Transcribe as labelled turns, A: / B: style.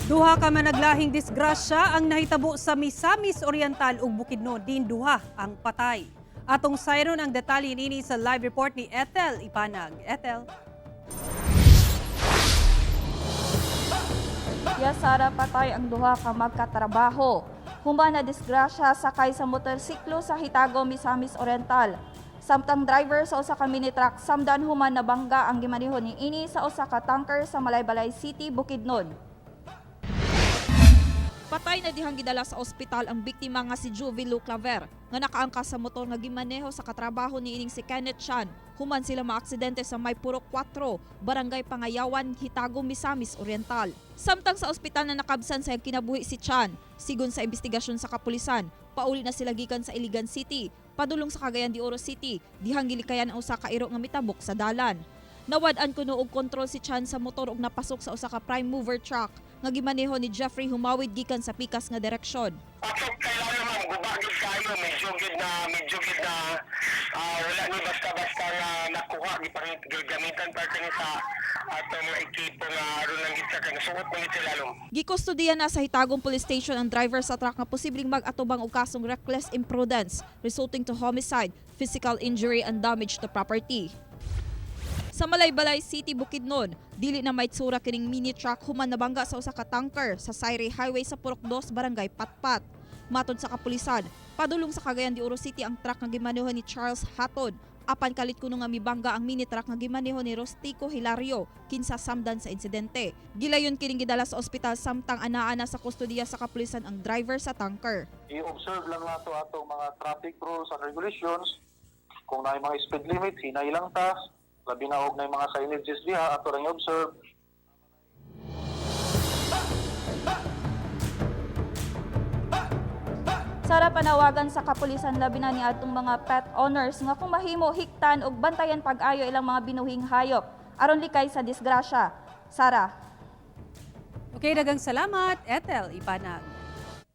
A: Duha ka managlahing disgrasya ang nahitabo sa Misamis Oriental ug Bukidnon, din duha ang patay. Atong sayron ang detalye nini sa live report ni Ethel Ipanag. Ethel.
B: Ya Sara, patay ang duha ka magkatrabaho. Human na disgrasya sakay sa motorsiklo sa Hitago, Misamis Oriental. Samtang driver sa usa ka mini truck samdan human nabangga ang gimaneho ni ini sa usa ka tanker sa Malaybalay City, Bukidnon.
C: Patay na dihang gidala sa ospital ang biktima nga si Juvie Claver nga nakaangkas sa motor nga gimaneho sa katrabaho ni ining si Kenneth Chan human sila maaksidente sa May Purok 4, Barangay Pangayawan, Hitago, Misamis Oriental. Samtang sa ospital na nakabsan sa kinabuhi si Chan, sigon sa investigasyon sa kapulisan, pauli na sila gikan sa Iligan City, padulong sa Cagayan de Oro City, dihang gilikayan ang usa ka iro nga mitabok sa dalan. Nawad-an kuno og kontrol si Chan sa motor og napasok sa usa ka prime mover truck nga gimaneho ni Jeffrey Humawid gikan sa pikas nga direksyon.
D: Pasok kailangan, ma'am, guba gid kayo, medyo gid na wala ni basta-basta nga nakuha, gipangit gamitan pa kini sa atong mga ekipo nga aron lang gid sa kang suot man gid sa lalom.
C: Gikustudiya na sa Hitagong Police Station ang driver sa truck nga posibleng mag-atubang og kasong reckless imprudence resulting to homicide, physical injury and damage to property. Sa Malaybalay City, Bukidnon, dili na maitsura kining mini truck human nabangga sa usa ka tanker sa Sayre Highway sa Purok 2, Barangay Patpat. Matod sa kapulisan, padulong sa Cagayan de Oro City ang truck nga gimaneho ni Charles Hatton. Apan kalit kuno nga mibangga ang mini truck nga gimaneho ni Rostico Hilario kinsa samdan sa insidente. Gilayon kining gidala sa ospital samtang anaa na sa kustodiya sa kapulisan ang driver sa tanker.
E: I-observe lang nato atong mga traffic rules and regulations. Kung naay mga speed limit, hinay lang ta. Labi na og naay mga signages diha, ato lang i-observe.
B: Sara, panawagan sa kapulisan labi na ni atong mga pet owners nga kung mahimo hiktan og bantayan pag-ayo ilang mga binuhing hayop aron likay sa disgrasya. Sara.
A: Okay, dagang salamat, Ethel Ipanag.